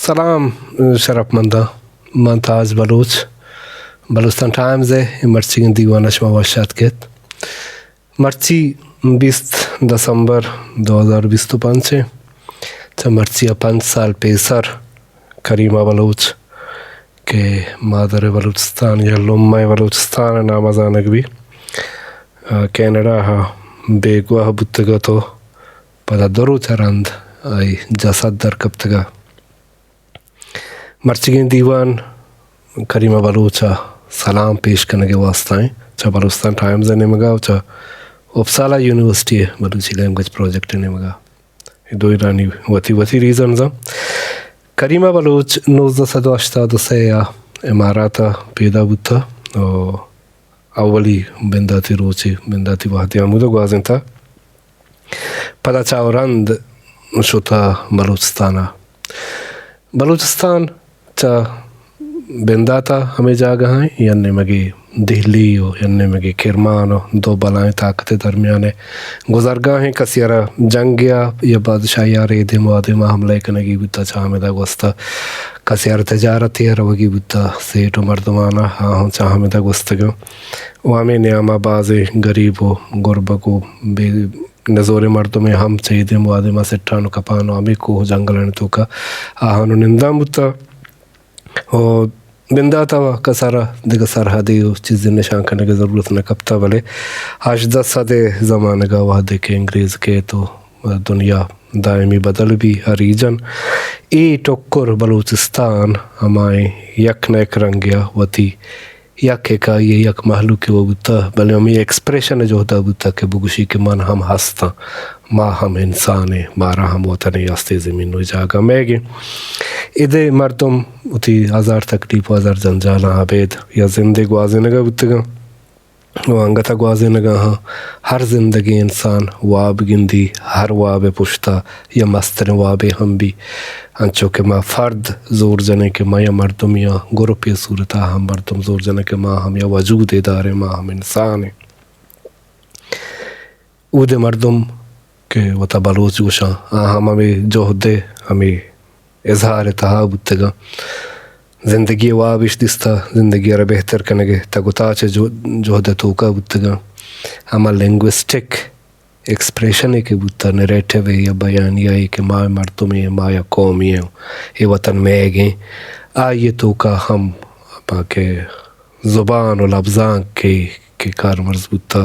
سلام شرپمنداں، من تاج بلوچ، بلوچستان ٹائمز ءِ مرچیگیں دیوان ءَ شما وش آتک ات۔ مرچی بیست دسمبر دو ہزار بیست ءُ پنچ ءَ، چہ مرچی ءَ پنچ سال پیسر کریمہ بلوچ کہ مادر بلوچستان یا لمہ بلوچستان ءِ نام ءَ زانگ بی، کینیڈا ءَ بیگواہ بوتگ ات ءُ پدا دو روچ ءَ رند آئی جسد در کپتگ ات۔ مرچیگیں دیوان کریمہ بلوچ ءَ سلام پیش کنگ ءِ واستہ ایں چہ بلوچستان ٹائمز ءِ نیمگ ءَ ءُ چہ اپسالا یونیورسٹی ءِ بلوچی لینگویج پروجیکٹ ءِ نیمگ ءَ۔ اے دوئینانی وتی وتی ریزنز اَنت۔ کریمہ بلوچ نوزدہ سد ءُ ہشتاد ءُ سے ءَ امارات ءَ پیدا بوتہ ءُ اولی بنداتی روچے، بنداتی وہدے ہمودا گوازینتہ۔ پدا چہ آ رند شتہ بلوچستان ءَ۔ بلوچستان چہ بندات ءَ ہمے جاگہ ایں، یا نیمگے دہلی ءُ یا نیمگے کرمان ءُ دو بلاہیں طاقت ءِ درمیان ءَ گزرگاہیں۔ کسے ءَ را جنگ ءَ یا بادشاہی ءَ را اے دیم ءُ آ دیم ءَ حملہ کنگی بوتہ، چہ ہمدا گوستہ۔ کسے ءَ را تجارتے ءَ روگی بوتہ، سیٹھ ءُ مردمان ءَ آہاں چہ ہمدا گوستگ ءُ ہمے نیام ءَ بازیں گریب ءُ گربگ ءُ بے نزوریں مردمے ہم چہ اے دیم ءُ آ دیم ءَ سٹان ءُ کپان ءُ ہمے کوہ ءُ جنگلانی توکا آہان ءَ نندان بوتہ۔ ءُ بندات ءَ کس ءَ را دگہ سرحدے ءُ چیزے نشان کنگ ءِ ضرورت نہ کپتہ، بلے ہژدہ سد ءِ زمانگ ءَ وہدے کہ انگریز کیت ءُ دنیا دائمی بدل بی، آ ریجن، اے ٹکر بلوچستان ہمائیں یک نہ یک رنگے ءَ وتی یک اکائی ءَ یک مہلوکے وَ بوتہ، بلے ہمے ایکسپریشن ءِ جہد ءَ بوتہ کہ بگوشی کہ من ہم ہستاں، ما ہم انسان ایں، مارا ہم وطنے ہست، اے زمین ءُ اے جاگہ مئیگ ایں۔ اد ءِ مردم وتی ہزار تکلیف ءُ ہزار جنجالاں ابید یا زندے گوازینگ ءَ بوتگ اَنت ءُ انگت ءَ گوازینگ ءَ اَنت۔ ہر زندگیں انسان واب گندی، ہر واب ءِ پشت ءَ یا مستریں وابے ہم بی، انچو کہ ما فرد زور جنیں کہ ما یا مردمے آں، گروپے ءِ صورت ءَ ہم مردم زور جنیں کہ ما ہم یا وجودے داریں، ما ہم انسان ایں۔ اود ءِ مردم کہ وتا بلوچ گوشاں، آ ہم ہمے جہد ءِ ہمے اظہار ءِ تہا بوتگ اَنت۔ زندگی ءِ واب اش دیستہ، زندگی ءَ را بہتر کنگ ءِ تگ ءُ تاچ ءِ جو-، جہد ءِ توکا بوتگ اَنت۔ ہما لنگوسٹک ایکسپریشنے کہ بوتہ، نریٹو ءِ یا بیانیہ ءِ کہ ما مردمے ایں، ما یک قومے ایں، اے وطن مئیگ ایں، آئی ءِ توکا ہم پاکہ زبان ءُ لبزانک کہ، کہ کارمرز بوتہ،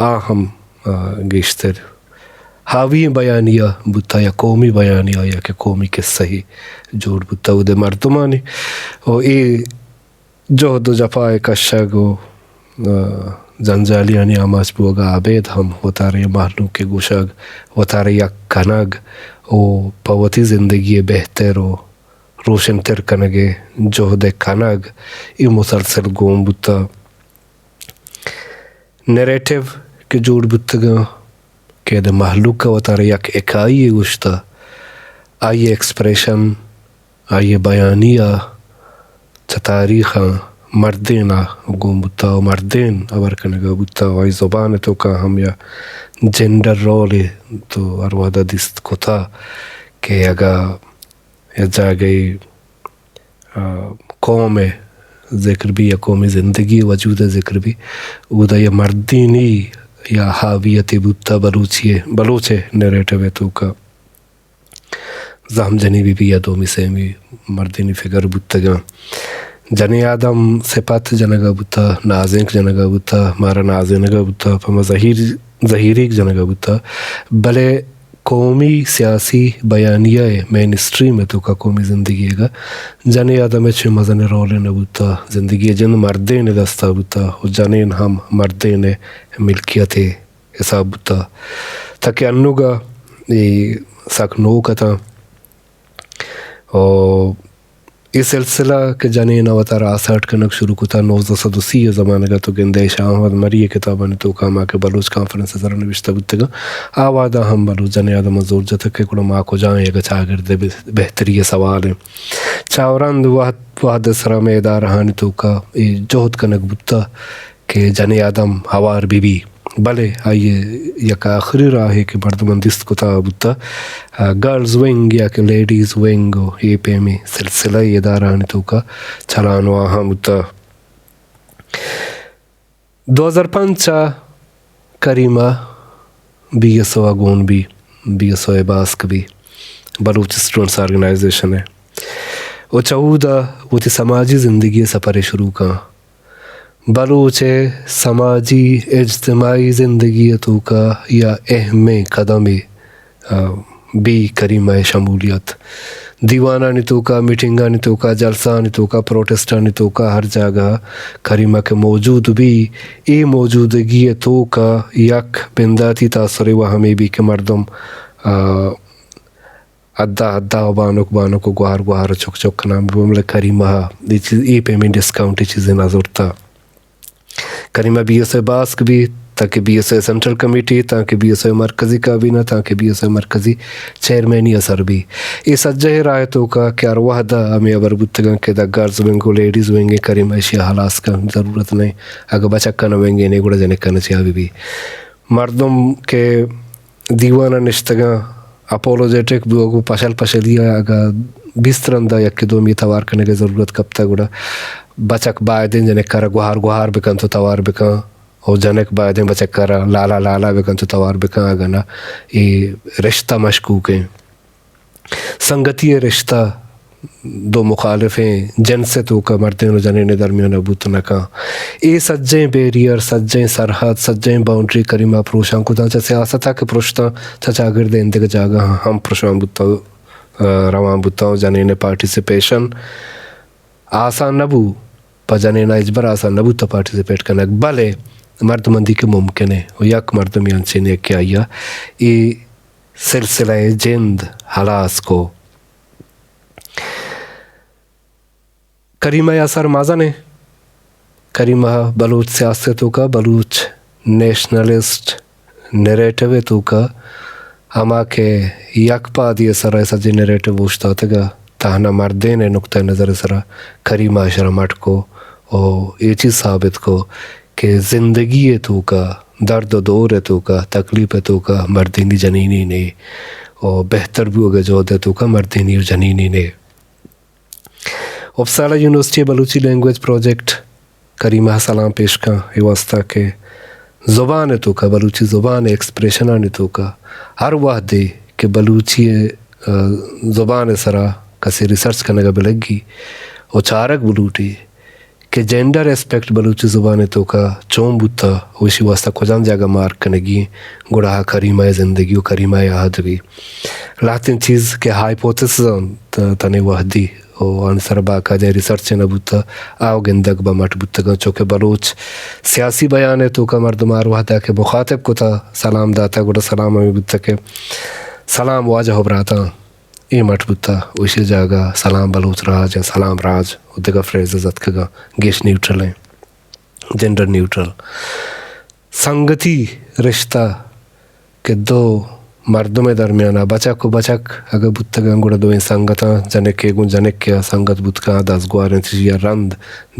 آ ہم، آ، گیشتر حاوی بیانیہ بوتہ یا قومی بیانیہ یا کہ قومی قصہ ہی جوڑ بوتہ اود ءِ مردمانی۔ ءُ اے جہد ءُ جفا ءِ کشگ ءُ، آ، جنجالیانی آماچ بوگ ءَ ابید ہم وتارا یا مہلوک ءِ گوشگ، وتارا یک کنگ ءُ پہ وتی زندگی ءِ بہتر ءُ روشنتر کنگ ءِ جہد ءِ کنگ، اے مسلسل گون بوتہ۔ نریٹو کہ جوڑ بوتگ اَنت کہ اد ءِ مہلوک ءَ وتارا یک اکائی یے گوشتہ، آئی ءِ ایکسپریشن، آئی ءِ بیانیہ چہ تاریخ ءَ مردین ءَ گون بوتہ ءُ مردین ہبر کنگ ءَ بوتہ ءُ آئی زبان ءِ توکا ہم یا جینڈر رول ءَ تو ہر وہد ءَ دیست کتہ کہ اگاں یک جاگہے، آ، قوم ءِ ذکر بی یا قومی زندگی ءِ وجود ءِ ذکر بی، اودا یا مردینی یا حاویتے بوتہ بلوچی ءِ، بلوچ ءِ نریٹو ءِ توکا۔ زہم جنی بی بی یا دومی سیمی مردینی فگر بوتگ اَنت۔ جنین آدم صفت جنگ ءَ بوتہ، نازینک جنگ ءَ بوتہ، مارا نازینگ ءَ بوتہ، پہ ما زہیر، زہیریگ جنگ ءَ بوتہ، بلے قومی سیاسی بیانیہ ءِ مین اسٹریم ءِ توکا قومی زندگی ءَ جنین آدم ءِ چہ مزنیں رولے نہ بوتہ۔ زندگی ءِ جند مردین ءِ دست ءَ بوتہ ءُ جنین ہم مردین ءِ ملکیت ءِ حساب بوتہ، تاکہ انوگا اے سک نوک اتاں۔ ءُ اے سلسلہ کہ جنین ءَ وتارا آسرٹ کنگ شروع کتہ نوزدہ سد ءُ سی ءِ زمانگ ءَ، تو گندئے شاہ احمد مری ءِ کتابانی توکا ہما کہ بلوچ کانفرنس ءِ سرا نبشتہ بوتگ اَنت، آ وہدا ہم بلوچ جنین آدماں زور جتگ کہ گڑا ما کجا ایں، اگاں چاگرد ءِ بہ-، بہتری ءِ سوال اِنت۔ چہ آ رند وہد، وہد ءِ سرا مئے ادارہانی توکا اے جہد کنگ بوتہ کہ جنین آدم ہوار بہ بی، بلے آئی ءِ یک آخری راہے کہ مردماں دیست کتا بوتا، آ، گرلز ونگ یا کہ لیڈیز ونگ و اے پیمیں سلسلہ ادارہانی توکا چلان و آہاں بوتا۔ دو ہزار پنچ ءَ کریمہ بی ایس او ءَ گون بی، بی ایس او ءِ باسک بی، بلوچ اسٹوڈنٹس آرگنائزیشن ءَ، و چہ اودا وتی سماجی زندگی ءِ سپر ءَ شروع کاں۔ بلوچ ءِ سماجی اجتماعی زندگی ءِ توکا یا اہمیں قدمے آ، بی کریمہ ءِ شمولیت۔ دیوانانی توکا، میٹنگانی توکا، جلسہانی توکا، پروٹسٹانی توکا ہر جاگہ کریمہ کہ موجود بی، اے موجودگی ءِ توکا یک بنداتی تاثرے و ہمے بی کہ مردم، آ، ادا ادا و بانک بانک و گوہار گوہار و چک چک کنان بی، بلے کریمہ ءَ اے چیز، اے پیمیں ڈسکاؤنٹی چیزے نہ زرتا۔ کریمہ بی ایس او ءِ باسک بی، تاکہ بی ایس او ءِ سینٹرل کمیٹی، تاکہ بی ایس او ءِ مرکزی کابینہ، تاکہ بی ایس او ءِ مرکزی چیئرمینی ءَ سر بی۔ اے سجہیں راہ ءِ توکا کہ ہر وہد ءَ ہمے ہبر بوتگاں کہ دا گرلز ونگ و لیڈیز ونگ ءَ، کریمہ ایشی ءَ ہلاس کن، ضرورت نہ ایں۔ اگہ بچکاں نہ ونگینے گڑا جنکاں چیا بہ بی؟ مردم کہ دیوان ءَ نشتگاں، اپولوجیٹک بوگ و پشل پشلی ءَ اگاں بیست رند ءَ یکے دومی توار کنگ ءِ ضرورت کپتہ گڑا بچک بائدیں جنک ءَ را گوہار گوہار بکنت و توار بکن و جنک بائدیں بچک ءَ را لالا لالا بکنت و توار بکن، اگاں نہ اے رشتہ مشکوک ایں۔ سنگتی ءِ رشتہ دو مخالفیں جنس ءِ توکا مردین و جنین ءِ درمیان ءَ بوت نہ کن۔ اے سجہیں بیریئر، سجہیں سرحد، سجہیں باؤنڈری کریمہ ءَ پروشان کتاں، چہ سیاست ءَ کہ پرشتاں، چہ چاگرد ءِ ایندگہ جاگہاں ہم پروشان بوتاں، آ، روان بوتاں۔ جنین ءِ پارٹیسپیشن آسان نہ بو، پہ جنین ءَ ہچبر آسان نہ بوتہ پارٹیسپیٹ کنگ، بلے مردمندی کہ ممکن ایں و یک مردمے انچیں ایں کہ آئی ءَ اے سلسلہ ءِ جند ہلاس کو۔ کریمہ ءِ اثر مزن ایں۔ کریمہ ءَ بلوچ سیاست ءِ توکا، بلوچ نیشنلسٹ نیریٹو ءِ توکا ہما کہ یک پادی ءِ سرا سجیں نیریٹو اوشتاتگ ءَ، تہنا مردین ءِ نقطہ نظر ءِ سرا کریمہ ءَ اشرا مٹ کو و اے چیز ثابت کو کہ زندگی ءِ توکا، درد و دور ءِ توکا، تکلیف ءِ توکا مردینی جنینی نے و بہتر بوگ ءِ جہد ءِ توکا مردینی و جنینی نے۔ اپسالہ یونیورسٹی ءِ بلوچی لینگویج پروجیکٹ کریمہ ءَ سلام پیش کن اے واسطہ کہ زبان ءِ توکا، بلوچی زبان ءِ ایکسپریشنانی توکا ہر وہدے کہ بلوچی ءِ، آ، زبان ءِ سرا کسے ریسرچ کنگ ءَ بلگی و چارگ بلوٹی کہ جینڈر اسپیکٹ بلوچی زبان ءِ توکا چون بوتہ و ایشی واسطہ کجام جاگہ مارک کنگی ایں، گڑا آ کریمہ ءِ زندگی و کریمہ ءِ عہد بی۔ لہتیں چیز کہ ہائپوتھیسز انت تنے وہدی و آنی سرا باقاعدہ ریسرچ نہ بوتہ، آ گندگ بہ مٹ بوتگاں، چونکہ بلوچ سیاسی بیان ءِ توکا مردم ہر وہدا کہ مخاطب کتہ، سلام داتہ، گڑا سلام ہمے بوتہ کہ سلام واجہ و براتاں۔ اے مٹ بوتہ، و ایشی جاگہ سلام بلوچ راج یا سلام راج و دگہ فریزز اتکگاں، گیش نیوٹرل ایں، جینڈر نیوٹرل۔ سنگتی رشتہ کہ دو مردم ءِ درمیان ءَ، بچک و بچک اگہ بوتگاں گڑا دوئیں سنگتاں، جنکے گوں جنکے ءَ سنگت بوتگاں، دزگواریں چیزے ءَ رند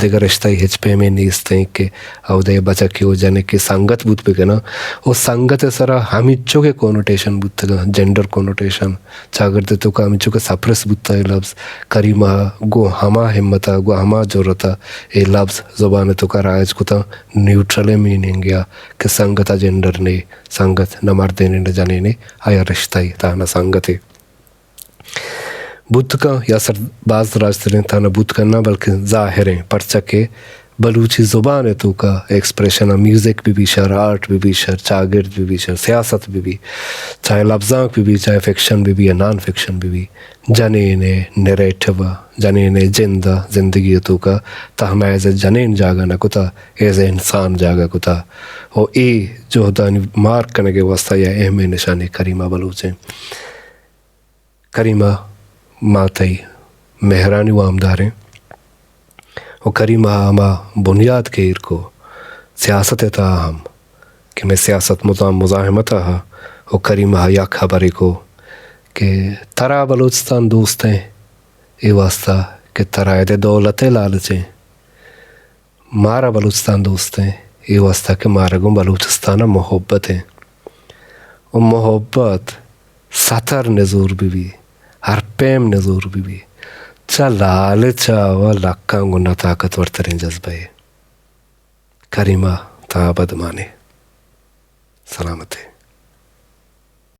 دگہ رشتہ ہچ پیمیں نیست ایں کہ اودے بچکے و جنکے سنگت بوت بکناں و سنگت ءِ سرا ہمینچو کہ کونوٹیشن بوتگاں، جینڈر کونوٹیشن، چاگرد ءِ توکا ہمینچو کہ سپریس بوتہ اے لبز، کریمہ ءَ گوں ہما ہمت ءَ، گوں ہما جرات ءَ اے لبز زبان ءِ توکا رائج کتاں، نیوٹرل ءِ میننگ ءَ کہ سنگت ءَ جینڈر نے، سنگت نہ مردینے نہ جنینے، آیا رشتہ ءِ تہنا سنگتے۔ بوت کن یا سر باز دراجتریں تہنا بوت کن نہ، بلکن ظاہریں، پرچا کہ بلوچی زبان ءِ توکا ایکسپریشن ءَ میوزک بہ بی شر، آرٹ بہ بی شر، چاگرد بہ بی شر، سیاست بہ بی، چاہے لبزانک بہ بی، چاہے فکشن بہ بی یا نان فکشن بہ بی، جنین ءِ نیریٹو ءَ، جنین ءِ جند ءَ، زندگی ءِ توکا تہنا ایز اے جنین جاگہ نہ کتہ، ایز اے انسان جاگہ کتہ۔ و اے جہدانی مارک کنگ ءِ واسطہ یا اہمیں نشانے کریمہ بلوچ ایں۔ کریمہ، ما تئی مہرانی وامدار ایں و کریمہ ءَ ہما بنیاد کہ ایر کو سیاست ءِ تہا ہم کہ مئے سیاست مدام مزاحمت ءَ ہا و کریمہ ءَ یک ہبرے کو کہ ترا بلوچستان دوست ایں، اے واسطہ کہ ترا اد ءِ دولت ءِ لالچ ایں۔ مارا بلوچستان دوست ایں، اے واسطہ کہ مارا گوں بلوچستان ءَ محبت ایں۔ و محبت ستر نزور بہ بی، ہر پیم نزور بہ بی۔ چہ لالچ ءَ و لکاں گوں نہ طاقتور تریں جذبہ اے۔ کریمہ تا ابد مانے۔ سلامت ئے۔